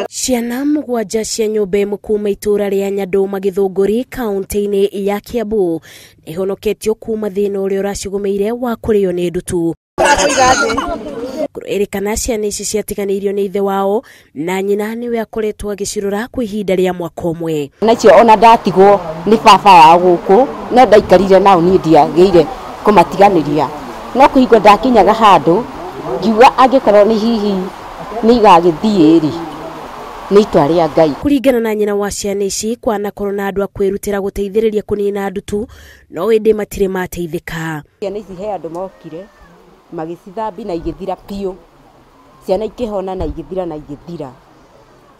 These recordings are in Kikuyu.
Ciana mũgwanja cia nyũmba ĩmwe kuma itũra rĩa Nyandũma Gĩthũngũri kaunti-inĩ ya Kiambu nĩihonoketio kuma thĩna ũrĩa ũracigũmĩire wa kũrĩo nĩ ndutu. Kũrerĩkana ciana ici ciatiganĩirio nĩ ithe wao na nyina nĩwe akoretwo agĩcirora kwa ihinda rĩa mwaka ũmwe. Nacio ona ndatigwo nĩ baba wao gũkũ no ndaikarire nao niĩ ndiagĩire kũmatiganĩria, no kũhingwo ndakinyaga handũ ngiuga angĩkorwo nĩ hihi nĩ igagĩthiĩ rĩ nĩ itua rĩa Ngai. Kũringana na nyina wa ciana ici, kwanakorwo na andũ a kwĩrutĩra gũteithĩrĩria kũnina ndutu, no ĩndĩ matirĩ mateithĩka. Ciana ici he andũ mokire magĩcithambi na igĩthira biũ, ciana ikĩhona na igĩthira na igĩthira.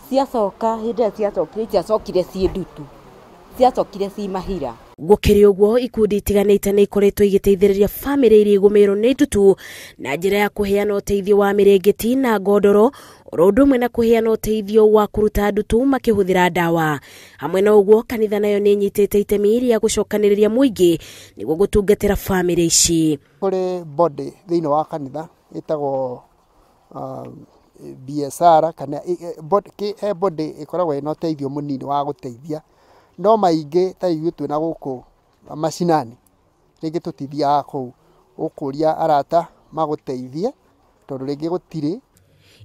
Ciacoka hĩndĩ ĩrĩa ciacokire itiacokire ciĩ ndutu, ciacokire ci mahira. Gũkĩrĩ ũguo, ikundi itiganĩte nĩ ikoretwo igĩteithĩrĩria bamĩrĩ iria igũmĩirwo nĩ ndutu na njĩra ya kũheana ũteithio wa mĩrĩngĩti na ngondoro, oro ũndũ ũmwe na kũheana ũteithio wa kũruta ndutu makĩhũthĩra ndawa. Hamwe na ũguo, kanitha nayo nĩ ĩnyitĩte itemi rĩa gũcokanĩrĩria mũingĩ nĩguo gũtungatĩra bamĩrĩ ici. Kũrĩ body thĩinĩ wa kanitha ĩtagwo BSR kana he body ĩkoragwo ĩna ũteithio mũnini wa gũteithia, no maingĩ ta ithuĩ twĩna gũkũ macinani rĩngĩ tũtithiaga kũu, ũkũria arata magũteithie tondũ rĩngĩ gũtirĩ.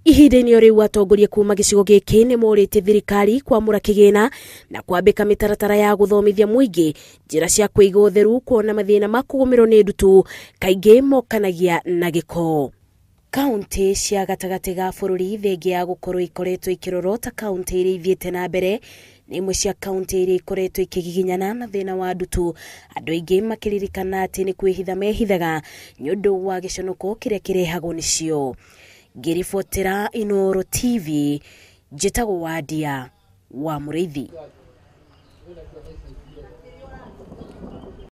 Ihinda-inĩ o rĩu atongoria kuma gĩcigo gĩkĩ nĩ morĩtie thirikari kwamũra kĩgĩna na kwambĩka mĩtaratara ya gũthomithia mũingĩ njĩra cia kũiga ũtheru, kuona mathĩna ma kũgũmĩrwo nĩ ndutu kaingĩ mokanagia na gĩko. Kaunti cia gatagatĩ ga bũrũri thengia ya gũkorwo ikoretwo ikĩrorwo ta kaunti iria ithiĩte na mbere nĩ imwe cia kaunti iria ikoretwo ikĩgiginyana na thĩna wa ndutu, andũ aingĩ makĩririkana atĩ nĩ kwĩhitha mehithaga nĩ ũndũ wa gĩconoko kĩrĩa kĩrehagwo nĩcio. Ngĩribotera Inooro TV, njĩtagwo Wandia wa Mũrĩithi.